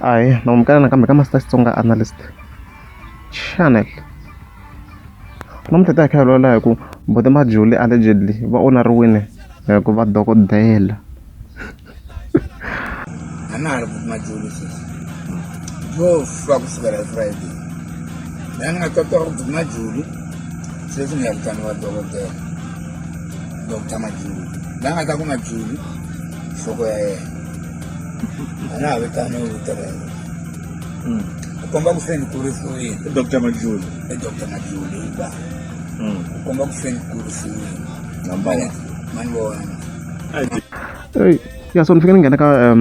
Ahee na amukela nakambe ka Master Xitsonga Analyst channel. Namuntlha hi ta hi kha hi vulavula hi ku Buti Majuli allegedly va onariwile hi ku va dokodela. A na ha ri Buti Majuli sweswi yo fa ku sukela hi Friday la ni nga twa twa ku Buti Majuli sweswi ni ya vitaniwa dokodela Doctor Majuli la nga ta ku Majuli nhloko ya yena a na ha vitaniwi vito ra yena ku komba ku se ni kurisiwile I Dr. Majuli. I Dr. Majuli ba ku komba ku se ni kurisiwile Number one. Ma ni vona. Hey, ya so ni fike ni nghena ka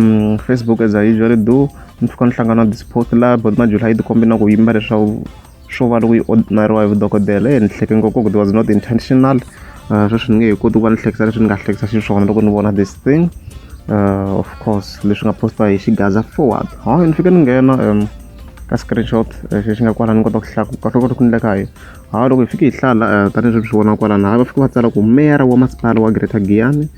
Facebook as I usually do ni fika ni hlangana na this post laha Buti Majuli a yi tikombi na ku yimba leswaku swo va loko yi ordinariwa hi vudokodela e ni hleke ngopfu it was not intentional sweswi ni nge he koti ku va ni hlekisa leswi ni nga hlekisa xiswona loko ni vona this thing of course leswi nga postiwa hi xigaza forward hayi ni fike ni nghena ka screenshot xi nga kwala ni kota ku hlaya ku kahle kahle ku endleka yini hayi loko hi fike hi hlala tanihileswi swi vona kwalano hayi va fike va tsala ku meyara wa masipala wa Greater Giyani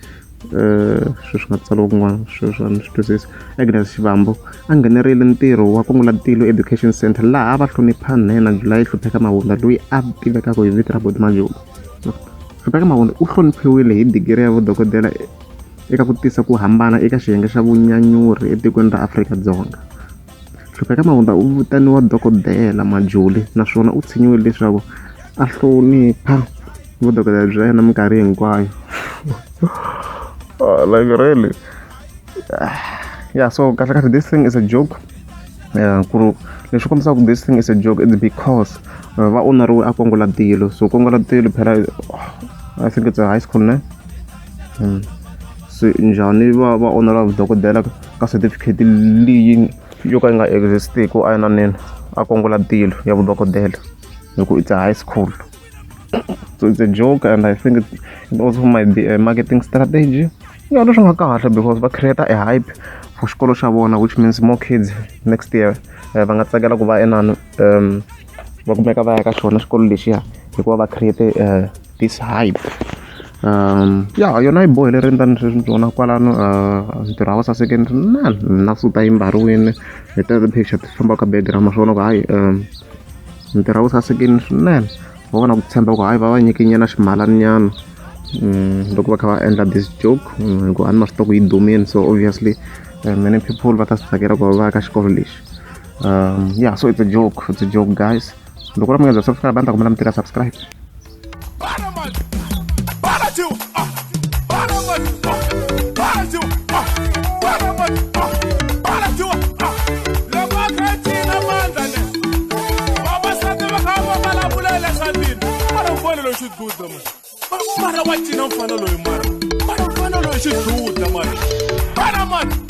sweswi nga tsariwa kun'wana sweswo a ni swi twisisi Agnes Xivambu a nghenerile ntirho wa Kungulatilo Education Centre laha a va hlonipha nhenha July Hlupheka Mavunda loyi a tivekaka hi vito ra Buti Majulu Hlupheka Mavunda u hloniphiwile hi digiri ya vudokodela eka ku tisa ku hambana eka xiyenge xa vunyanyuri etikweni ra Afrika-Dzonga. Hlupheka Mavunda u vitaniwa Dokodela Majuli naswona u tshinyiwile leswaku a hlonipha vudokodela bya yena minkarhi hinkwayo. Like really yeah so kahle kahle this thing is a joke ku ri leswi kombisaka ku this thing is a joke it's because va onariwe a Kongolatilo so Kongolatilo phela I think it's a high school ne se njhani va va onhela vudokodela ka certificate leyi yo ka yi nga exist-ku a inaneni a Kongolatilo ya vudokodela hi ku it's a high school so it's a joke and I think it also might be a marketing strategy ya leswi nga kahle because va create a hype for xikolo xa vona which means more kids next year va nga tsakela ku va inani va kumeka va ya ka xona xikolo lexiya hikuva va create this hype ya yona yi bohile rini tani sweswi ni vona kwalano ntirho a wu sasekini swinene na suta yi mbariwile hi teto ti-picture ti fambaka ka background ma swi vona ku hayi ntirho a wu sasekini swinene va vona ku tshemba ku hayi va va nyike nyana ximalani nyana loko va kha va endla this joke hi ku a ni ma swi tiva ku yi dumile so obviously many people va ta swi tsakela ku va va ya ka xikolo lexi yeah so it's a joke it's a joke guys loko ri mi nga za subscribe a ni ta kombela mi tirha subscribe. Mara wa cina mfana loyi mara mara mfana loyi xiduda mara mara mara.